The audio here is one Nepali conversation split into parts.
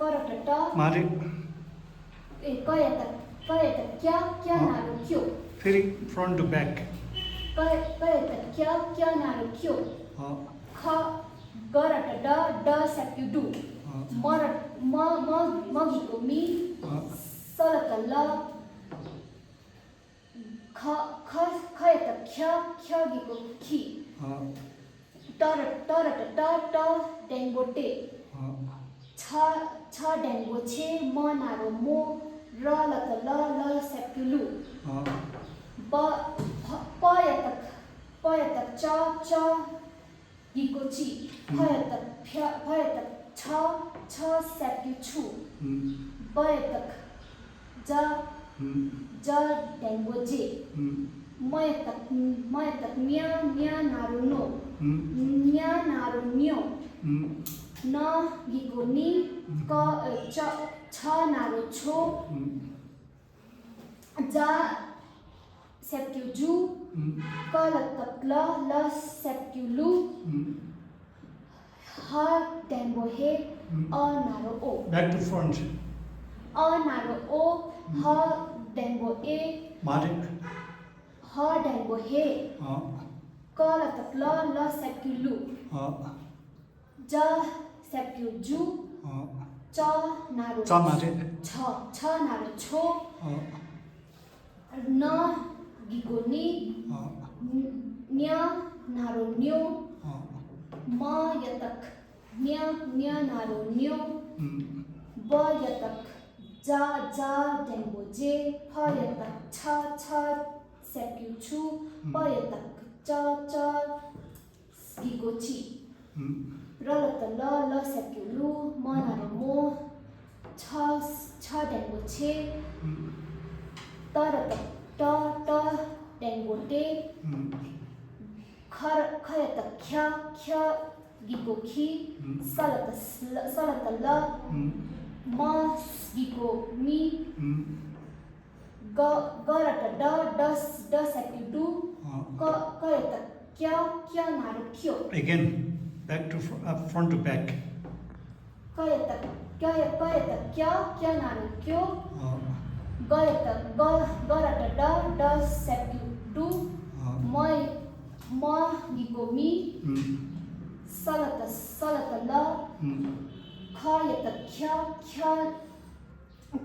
करटटा मारे कयत क्या क्या हाँ। नारो क्यों फिर फ्रंट टू बैक कयत क्या क्या नारो क्यों ख गरट ड सेप्यु डु मरट मगिको मी सलत ल खयत ख्यागिको खी तरट ट डेंगो टे छ डेंगो छे म नारो मो र लत ल सेप्यु लु पयत च गिको ची फयत छ सेप्यु छु बयत ज डेंगो जे मयत न्या नारो नो न्या नारो न्यो न गिको नि छ नारो छो जा सेप्यु जु कलत ल सेप्यु लु ह डेंगो हे अ नारो ओ बैक टू फ्रंट अ नारो ओ ह डेंगो ए मारे ह डेंगो हे कलत ल सेप्यु लु ज सेप्यु जु च नारो च मारे छ नारो छो न गिको नि न्या नारो न्यो म यतक न्या नारो न्यो ब यतक जा डेंगो जे फ यतक छ सेप्यु छु प यतक च गिको ची रलत ल सेप्यु लु म नारो मो छ डेंगो छे तरत ट डेंगो टे खयत ख्या गिको खी सलत ल म गिको मी गरट ड सेप्यु डु कयत क्या नारो क्यों again back to front to back कयत क्या नारो क्यों गरट ड सेप्यु डु म गिको मी सलत ल खयत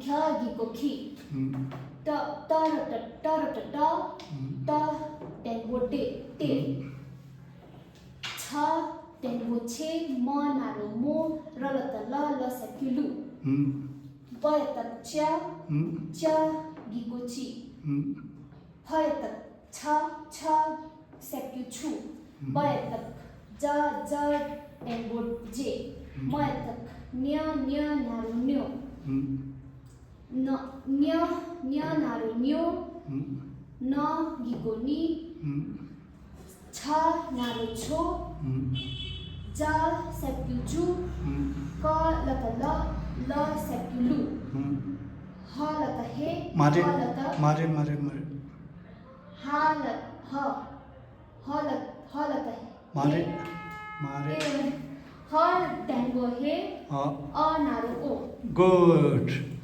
ख्या गिको खी तरट ट डेंगो टे छ डेंगो छे म नारो मो रलत ल सेप्यु लु बयत च गिको ची फयत छ सेप्यु छु बयत ज डेंगो जे मयत न्या नारो न्यो न्या नारो न्यो न गिको नि छ नारो छो जा सेप्यु जु कलत ल सेप्यु लु ह लत हे मारे लत मारे मारे लत मारे ह डेंगो हे अ नारो ओ गुड